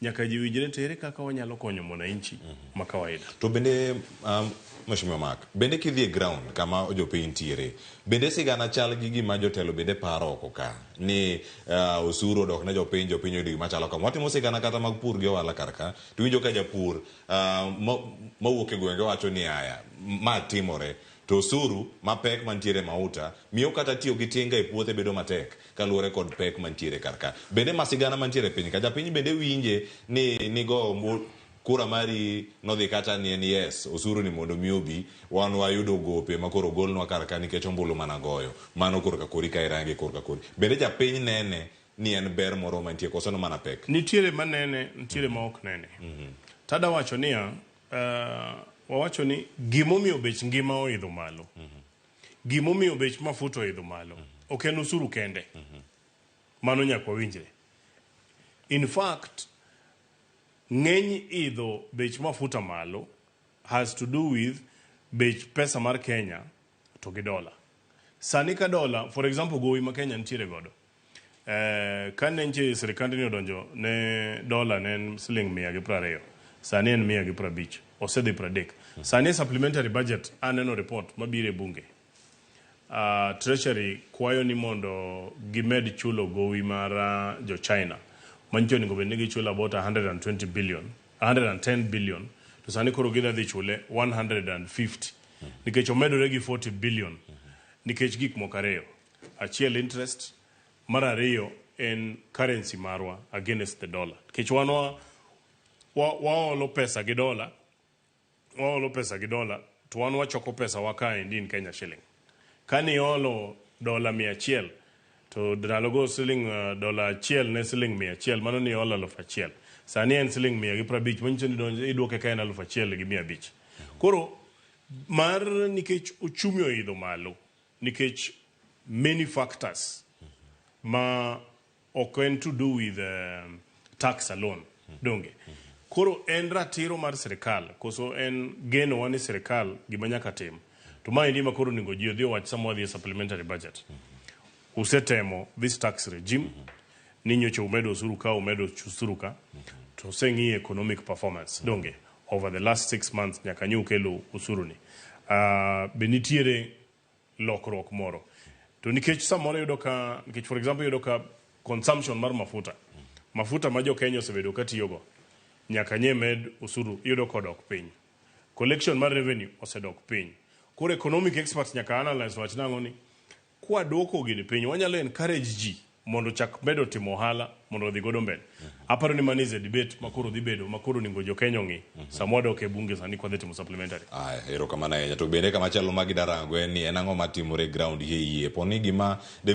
Nyaka ji winjre to ere kaka wanyalo konyo mwananchi ma kawaida. To bende Mheshimiwa Mark, bende kidhi e ground kama jopiny ntiere, bende sigana chal gi gima jotelo bende paro oko ka ni osuru odok ne jopiny, jopiny oyudo gima chalo kama. Watimo sigana kata mag pur gi ohala kar ka, to iwinjo ka japur mawuok e gwenge wacho ni aya, ma timore. To osuru mapek mantiere e mauta miyo kata tiyo gi tinga e puothe bedo matek kaluwore kod pek mantiere kar ka. Bende ma sigana mantiere e piny ka, japiny bende winje ni nigo kura mari nodhi kacha ni en yes, osuru ni mondo mi obi, wan wayudo gope ma koro ogolnwa kar ka nikech ombulu mana goyo. Mano korka kori ka irange korka kori. Bende japiny nene ni en ber moro mantie koso en mana pek? Nitiere manene, nitiere ma ok nene. Tada wacho niya, wawacho ni gimomiyo bech ngima oidho malo, gimomiyo bech mafuta oidho malo, ok en osuru kende. Mano nyaka wawinjre. In fact, ng'eny idho bech mafuta malo has to do with bech pesa mar Kenya to gi dola. Sani ka dola, for example, gowi ma Kenya nitiere godo. Kane nche sirikand ni odonjo ne dola ne en siling 120. Sani en 150. Osedhi 30. Sani e supplementary budget aneno report mabiro e bunge. Treasury kwayo ni mondo gimed chulo gowi mar jo China. Manyicho onego bed ni gichulo about 120 billion, 110 billion. To sani koro gidha dhi chule 150. Nikech omedore gi 40 billion. Nikech gik moko ariyo. Achiel interest, mar ariyo en currency marwa against the dollar. Nikech wan wa, wa, waolo pesa gi dola, waolo pesa gi dola, to wan wachoko pesa wa kaendi in Kenya shilling. Kani iolo dola 100, to ndalogo siling dola achiel ne siling 100, mano ni iolo 1000. Sani en siling 150, manyiso ni donjo iduoke ka en 1500. Koro, mar nikech uchumi oidho malo, nikech many factors ma ok en to do with tax alone donge koro en ratiro mar sirikal koso en genowa ni sirikal gima nyaka tim to ma endi ma koro onego ji odhi owach sama wadhi e supplementary budget usetemo this tax regime ni nyocha umedo osuru ka umedo osuru ka to oseng'i economic performance donge over the last 6 months nyaka nyo ukelo osuru ni be nitiere lokruok moro to nikech samoro iyudo ka nikech for example iyudo ka consumption mar mafuta mafuta ma jo Kenya osebedo ka tiyogo nyaka nye med osuru iyudo kodok piny collection mar revenue osedok piny koro economic experts nyaka analyze wach nang'o ni kwadwoko gini piny wanyalo encourage ji mondo chak medo timo ohala mondo odhi godo mbele aparo ni mano is a debate makoro dhi bedo makoro onego jo Kenya ong'i sama wadok e bunge sani kwadhi timo supplementary. Aya, erokamano ahinya. To bende kama chalo ma gidarango en ni en ang'o matimore e ground hie hie. Po ni gima